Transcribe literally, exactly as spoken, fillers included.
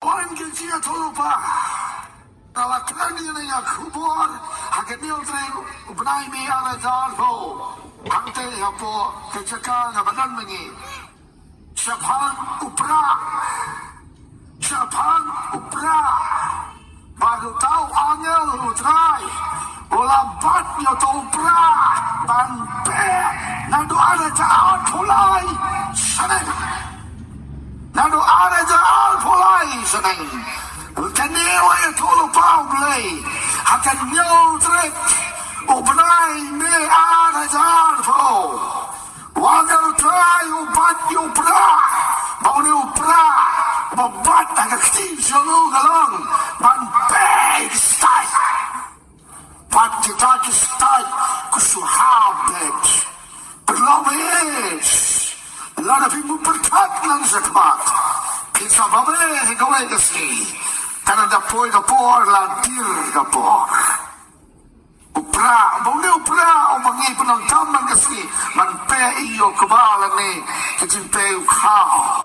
Wan ki jingïathuhlypa. Ka la kren ïa ka khubor ha ka hynñiew tarik u bnai May ar hajar arphew. Hangta hapoh ka jaka kaba don ma ngi. Shaphang u Prah. Shaphang u Prah. Bad uta u angel u Trai u la bat ïa uta u Prah ban peh naduh ar hajar arphew lai snem. Naduh ar hajar arphew lai snem. Kane u ïathuhlypa u Blei ha ka hynñiew tarik u bnai May ar hajar arphew. U angel u Trai u bat ïa u Prah. Bad une u Prah uba bat ha ka kti jong u ka long ban peh ïa ki stait. Bad kita ki stait ki shu hap beit. Pynlong beit. Lada phi mut pyrkhat nang shakhmat, phin sa bam ha kawei ka sngi. Ka dang da poi ka por, la dier ka por. U Prah, ba une u Prah uba ngi pyndonkam man ka sngi ban peh ïa u kba lane ka jingpeh u khaw.